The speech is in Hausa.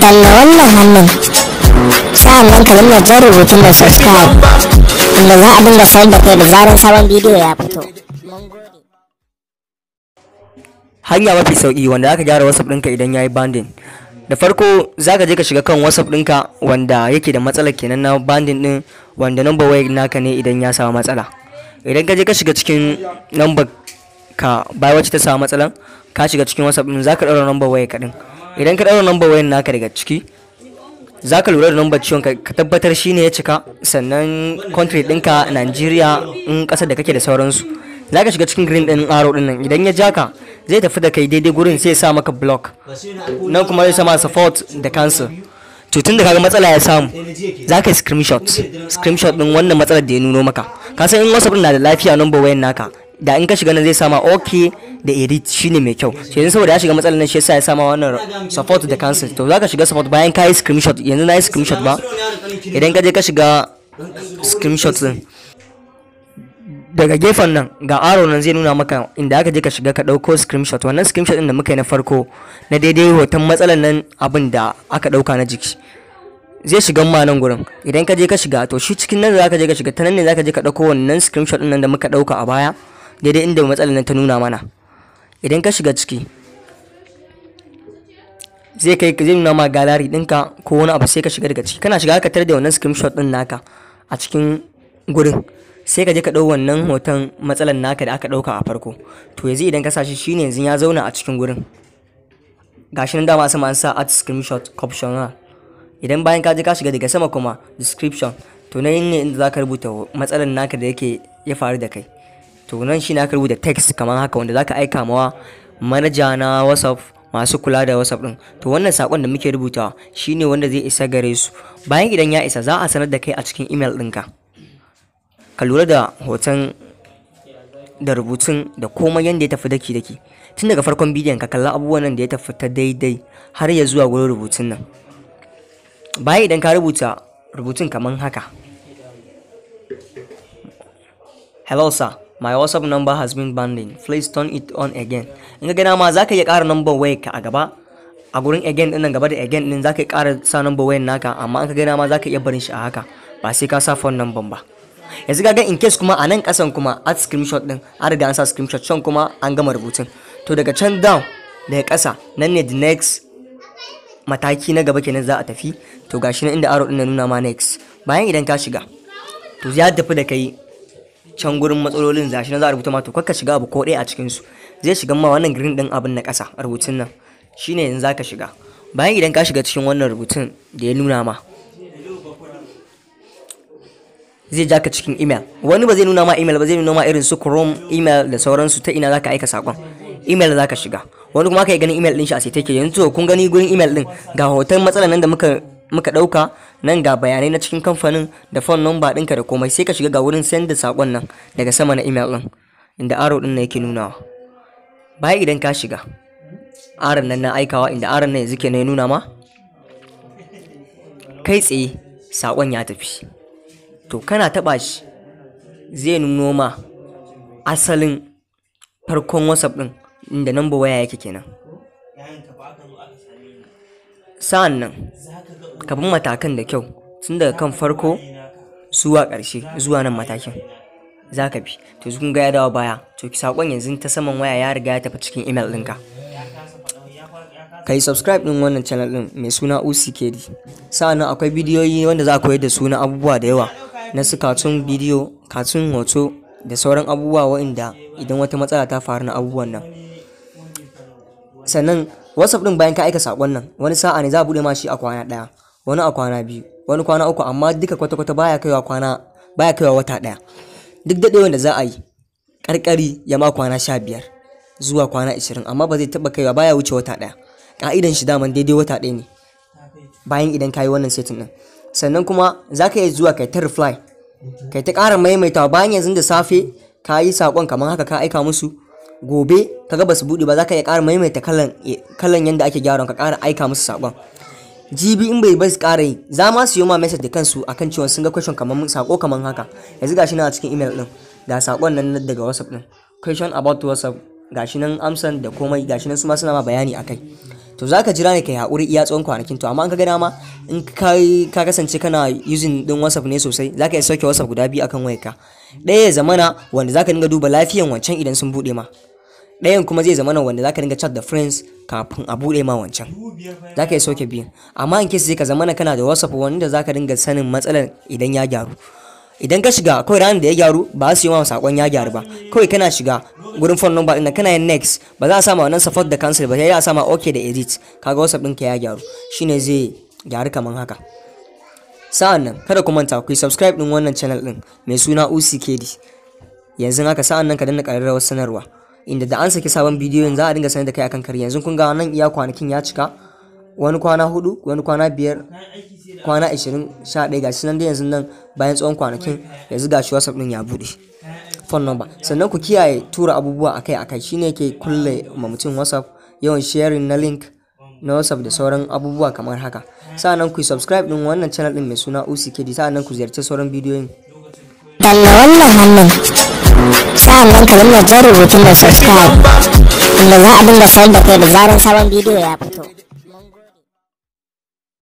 Danna wannan hannun, sa'annan ka danna jan rubutun da subscribe, inda za a dinga sanar da kai da zarar sabon bidiyo ya fito. Hanya mafi sauki wanda zaka gyara WhatsApp ɗinka idan yayi banding. Da farko zaka je ka shiga kan WhatsApp ɗinka wanda yake da matsalar kenan na banding ɗin, wanda number wayar naka ne idan ya samu matsala. Idan ka je ka shiga cikin number ka bai wacce ta samu matsalan, ka shiga cikin WhatsApp ɗin, zaka ɗaura number wayar ka ɗin. Idan ka ɗaura number wayar naka daga ciki, zaka lura da number ciwon ka, ka tabbatar shine ya cika, sannan country ɗinka Nigeria in ƙasar da kake da sauransu. Zaka shiga cikin green ɗin arrow ɗin nan, idan ya ja ka zai tafi da kai daidai gurin, sai ya sa maka block nan, kuma zai sama support da cancel. To, tun da kaga matsala ya samu, za ka yi screenshot din wannan matsalar da ya nuno maka. Ka san in WhatsApp din na da lafiya, number wayan naka da in ka shiga nan zai sama okay da edit, shine mai kyau. To, yanzu saboda ya shiga matsalar nan, shi yasa ya sama wannan support da cancel. To, za ka shiga support bayan ka yi screenshot. Yanzu na yi screenshot ba. Idan ka je ka shiga screenshot din, daga gefen nan ga arrow nan, zai nuna maka inda aka je ka shiga ka ɗauko screenshot. Wannan screenshot din da muka yi na farko na daidai hoton matsalar nan, abin da aka ɗauka na jiki, zai shiga ma nan gurin. Idan ka je ka shiga, to shi cikin nan zaka je ka shiga, ta nan ne zaka je ka ɗauko wannan screenshot din nan da muka ɗauka a baya, daidai inda matsalar nan ta nuna mana. Idan ka shiga ciki, zai kai, zai nuna ma gallery ɗinka ko wani abu, sai ka shiga daga ciki. Kana shiga, ka tarar da wannan screenshot ɗin naka a cikin gurin, sai ka je ka ɗau wannan hoton matsalar naka da aka ɗauka a farko. To, yanzu idan ka sa shi, shine yanzu ya zauna a cikin gurin. Gashi nan dama sama an sa add screenshot caption. Idan bayan ka je ka shiga, daga sama kuma description, to nan ne inda zaka rubuta matsalar naka da yake ya faru da kai. To, nan shine aka rubuta text kamar haka wanda zaka aika mawa manaja na WhatsApp, masu kula da WhatsApp din. To, wannan sakon da muke rubutawa shine wanda zai isa gare su. Bayan idan ya isa, za a sanar da kai a cikin email ɗinka. Ka lura da hoton da rubutun da komai yadda ya tafi daki daki tun daga farkon bidiyon. Ka kalla abubuwan nan da ya tafi ta daidai har ya zuwa gurin rubutun nan. Bayan idan ka rubuta rubutun kamar haka: "Hello sir, my WhatsApp number has been banding, please turn it on again." In ka gana ma, za ka iya ƙara number wayar ka a gaba a gurin again din nan. Gaba da again din za ka iya ƙara sa number wayar naka, amma in ka gana ma, za ka iya barin shi a haka, ba sai ka sa phone number ba. Yanzu ga in case kuma a nan kasan kuma add screenshot din, an riga an sa screenshot can, kuma an gama rubutun. To, daga can down, daga kasa nan ne the next mataki na gaba kenan za a tafi. To, gashi nan inda arrow din na nuna ma next. Bayan idan ka shiga, to ya tafi da kai can gurin matsalolin. Gashi nan za a rubuta ma. To, kakka shiga abu ko ɗaya a cikin su, zai shiga ma wannan green din abin na kasa, rubutun nan shine yanzu zaka shiga. Bayan idan ka shiga cikin wannan rubutun da ya nuna ma, zai ja ka cikin email. Wani ba zai nuna ma email ba, zai nuna ma irin su Chrome email da sauransu, ta ina zaka aika sakon. Email zaka shiga. Wani kuma aka yi ganin email din shi a sai take. Yanzu to, kun gani gurin email din, ga hoton matsalar nan da muka dauka nan, ga bayanai na cikin kamfanin da phone number ɗinka da komai. Sai ka shiga ga wurin send da sakon nan daga sama na email din, inda arrow din nan yake nunawa. Bayan idan ka shiga arrow nan na aikawa, inda arrow nan yanzu kenan ya nuna ma, kai tsaye sakon ya tafi. To, kana taɓa shi, zai nuno ma asalin farkon WhatsApp ɗin inda number waya yake kenan. Sa'an nan ka bi matakan da kyau tun daga kan farko zuwa ƙarshe, zuwa nan matakin za ka bi. To, kun ga ya dawo baya. To, saƙon yanzu ta saman waya ya riga ya tafi cikin email ɗinka. Ka yi subscribe ɗin wannan channel ɗin mai suna UCKD. Sa'an nan akwai bidiyoyi wanda za a koyar da su na abubuwa da yawa, na su cartoon bidiyo, cartoon hoto da sauran abubuwa waɗanda idan wata matsala ta faru na abubuwan nan. Sannan WhatsApp ɗin, bayan ka aika saƙon nan, wani sa'a ne za a buɗe ma shi a kwana ɗaya, wani a kwana 2, wani kwana 3, amma duka kwata-kwata baya kaiwa kwana, baya kaiwa wata ɗaya. Duk daɗewan da za a yi, ƙarƙari ya ma kwana 15 zuwa kwana 20, amma ba zai taɓa kaiwa, baya wuce wata ɗaya. Ƙa'idan shi daman daidai wata ɗaya ne bayan idan ka yi wannan setting ɗin. Sannan kuma za ka iya zuwa kai ta reply, kai ta ƙara maimaitawa. Bayan yanzu da safe ka yi saƙon kamar haka, ka aika musu, gobe ka ga basu buɗe ba, za ka iya ƙara maimaita kalan kalan yanda ake gyara, ka ƙara aika musu saƙon. Jibi in bai su ƙara yi, za ma su yi ma message da kansu akan cewa sun ga question kamar saƙo kamar haka. Yanzu gashi nan a cikin email ɗin, ga saƙon nan daga WhatsApp ɗin, question about WhatsApp, gashi nan amsan da komai, gashi nan su ma suna ma bayani akai. To. To zaka jira ne kai haƙuri iya tsawon kwanakin. To amma in ka ga dama, in ka kasance kana using din WhatsApp ne sosai, zaka iya sauke WhatsApp guda biyu akan wayarka. Ɗaya ya zamana wanda zaka dinga duba lafiyan wancan idan sun buɗe ma, ɗayan kuma zai zamana wanda zaka dinga chat da friends kafin a buɗe ma wancan. Zaka iya sauke biyun, amma in case zai ka zamana kana da WhatsApp wanda zaka dinga sanin matsalar idan ya gyaru, idan ka shiga kawai ranar da ya gyaru, ba su yi ma sakon ya gyaru ba. Kawai kana shiga gurin phone number ɗin, kana yin next, ba za a sama wannan support da cancel ba, sai a sama okay da edit. Kaga WhatsApp ɗinka ya gyaru, shine zai gyaru kaman haka. Sa'an nan kada ku manta ku yi subscribe ɗin wannan channel ɗin mai suna UCKD yanzu haka. Sa'an nan ka danna ƙararrawar sanarwa, inda da an saki sabon bidiyon za a dinga sanar da kai akan kari. Yanzu kun ga nan iya kwanakin ya cika, wani kwana 4, wani kwana 5, kwana 20, 11, gashi nan dai. Yanzu nan bayan tsawon kwanakin, yanzu gashi WhatsApp din ya bude phone number. Sannan ku kiyaye tura abubuwa akai akai, shine yake kulle ma mutum WhatsApp, yawan sharing na link na WhatsApp da sauran abubuwa kamar haka. Sa'annan ku yi subscribe din wannan channel din mai suna UCKD. Sa'annan ku ziyarci sauran bidiyoyin. Danna wannan hannun, sa'annan ka danna jan rubutun da subscribe, inda za a dinga sanar da kai da zarar sabon bidiyo ya fito.